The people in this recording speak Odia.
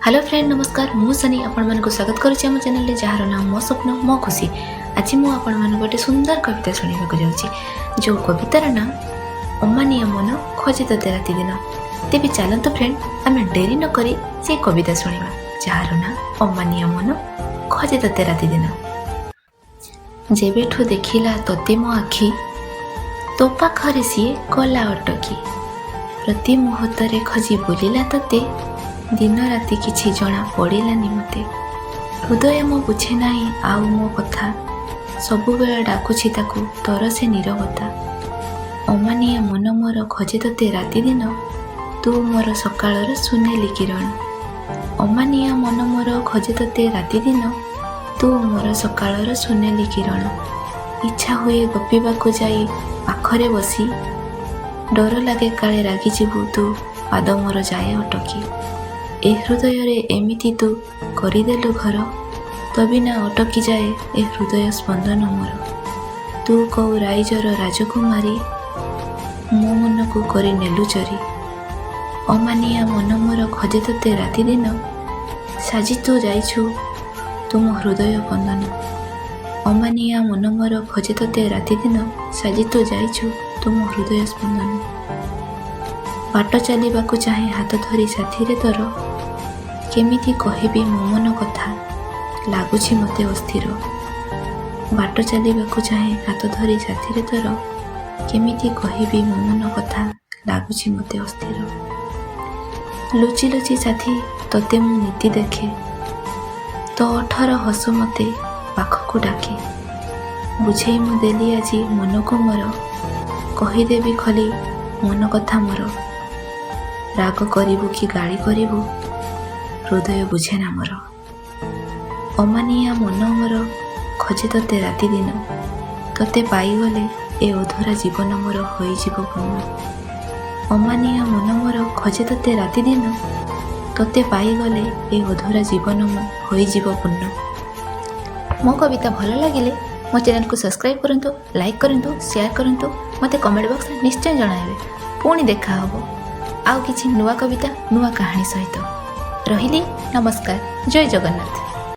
ହ୍ୟାଲୋ ଫ୍ରେଣ୍ଡ, ନମସ୍କାର। ମୁଁ ସନି ଆପଣମାନଙ୍କୁ ସ୍ୱାଗତ କରୁଛି ଆମ ଚ୍ୟାନେଲରେ, ଯାହାର ନାମ ମୋ ସ୍ୱପ୍ନ ମୋ ଖୁସି। ଆଜି ମୁଁ ଆପଣମାନଙ୍କୁ ଗୋଟେ ସୁନ୍ଦର କବିତା ଶୁଣାଇବାକୁ ଯାଉଛି, ଯେଉଁ କବିତାର ନାଁ ଅମାନିଆ ମନ ଖୋଜେ ତୋତେ ରାତି ଦିନ। ତେବେ ଚାଲନ୍ତୁ ଫ୍ରେଣ୍ଡ, ଆମେ ଡେରି ନକରି ସେଇ କବିତା ଶୁଣିବା, ଯାହାର ନାଁ ଅମାନିଆ ମନ ଖୋଜେ ତୋତେ ରାତି ଦିନ। ଯେବେଠୁ ଦେଖିଲା ତୋତେ ମୋ ଆଖି, ତୋ ପାଖରେ ସିଏ ଗଲା ଅଟକି। ପ୍ରତି ମୁହୂର୍ତ୍ତରେ ଖୋଜି ବୁଲିଲା ତୋତେ, ଦିନ ରାତି କିଛି ଜଣା ପଡ଼ିଲାନି ମୋତେ। ହୃଦୟ ମୋ ବୁଝେ ନାହିଁ ଆଉ ମୋ କଥା, ସବୁବେଳେ ଡାକୁଛି ତାକୁ ତୋର ସେ ନୀରବତା। ଅମାନିଆ ମନ ମୋର ଖୋଜେ ତୋତେ ରାତି ଦିନ, ତୁ ମୋର ସକାଳର ସୁନେଲି କିରଣ। ଅମାନିଆ ମନ ମୋର ଖୋଜେ ତୋତେ ରାତି ଦିନ, ତୁ ମୋର ସକାଳର ସୁନେଲି କିରଣ। ଇଚ୍ଛା ହୁଏ ଗପିବାକୁ ଯାଇ ପାଖରେ ବସି, ଡର ଲାଗେ କାଳେ ରାଗିଯିବୁ ତୁ, ପାଦ ମୋର ଯାଏ ଅଟକି। ଏ ହୃଦୟରେ ଏମିତି ତୁ କରିଦେଲୁ ଘର, ତୋ ବିନା ଅଟକି ଯାଏ ଏ ହୃଦୟ ସ୍ପନ୍ଦନ ମୋର। ତୁ କୋଉ ରାଇଜର ରାଜକୁମାରୀ, ମୋ ମନକୁ କରି ନେଲୁ ଚୋରି। ଅମାନିଆ ମନ ମୋର ଖୋଜେ ତୋତେ ରାତି ଦିନ, ସାଜି ତୁ ଯାଇଛୁ ତୁ ମୋ ହୃଦୟ ବନ୍ଦନ। ଅମାନିଆ ମନ ମୋର ଖୋଜେ ତୋତେ ରାତି ଦିନ, ସାଜି ତୁ ଯାଇଛୁ ତୁ ମୋ ହୃଦୟ ସ୍ପନ୍ଦନ। ବାଟ ଚାଲିବାକୁ ଚାହେଁ ହାତ ଧରି ସାଥିରେ ତୋର, କେମିତି କହିବି ମୋ ମନ କଥା, ଲାଗୁଛି ମୋତେ ଅସ୍ଥିର। ବାଟ ଚାଲିବାକୁ ଚାହେଁ ହାତ ଧରି ସାଥିରେ ତୋର, କେମିତି କହିବି ମୋ ମନ କଥା, ଲାଗୁଛି ମୋତେ ଅସ୍ଥିର। ଲୁଚି ଲୁଚି ସାଥୀ ତୋତେ ମୁଁ ନିତି ଦେଖେ, ତୋ ଓଠର ହସ ମୋତେ ପାଖକୁ ଡାକେ। ବୁଝେଇ ମୁଁ ଦେଲି ଆଜି ମନକୁ ମୋର, କହିଦେବି ଖୋଲି ମନ କଥା ମୋର। ରାଗ କରିବୁ କି ଗାଳି କରିବୁ, ହୃଦୟ ବୁଝେନା ମୋର। ଅମାନିଆ ମନ ମୋର ଖୋଜେ ତୋତେ ରାତି ଦିନ, ତୋତେ ପାଇଗଲେ ଏ ଅଧୁରା ଜୀବନ ମୋର ହୋଇଯିବ ପୂର୍ଣ୍ଣ। ଅମାନିଆ ମନ ମୋର ଖୋଜେ ତୋତେ ରାତି ଦିନ, ତୋତେ ପାଇଗଲେ ଏ ଅଧୁରା ଜୀବନ ମୋ ହୋଇଯିବ ପୂର୍ଣ୍ଣ। ମୋ କବିତା ଭଲ ଲାଗିଲେ ମୋ ଚ୍ୟାନେଲକୁ ସବସ୍କ୍ରାଇବ୍ କରନ୍ତୁ, ଲାଇକ୍ କରନ୍ତୁ, ସେୟାର କରନ୍ତୁ। ମୋତେ କମେଣ୍ଟ ବକ୍ସରେ ନିଶ୍ଚୟ ଜଣାଇବେ। ପୁଣି ଦେଖା ହେବ ଆଉ କିଛି ନୂଆ କବିତା, ନୂଆ କାହାଣୀ ସହିତ। ରହିଲି, ନମସ୍କାର, ଜୟ ଜଗନ୍ନାଥ।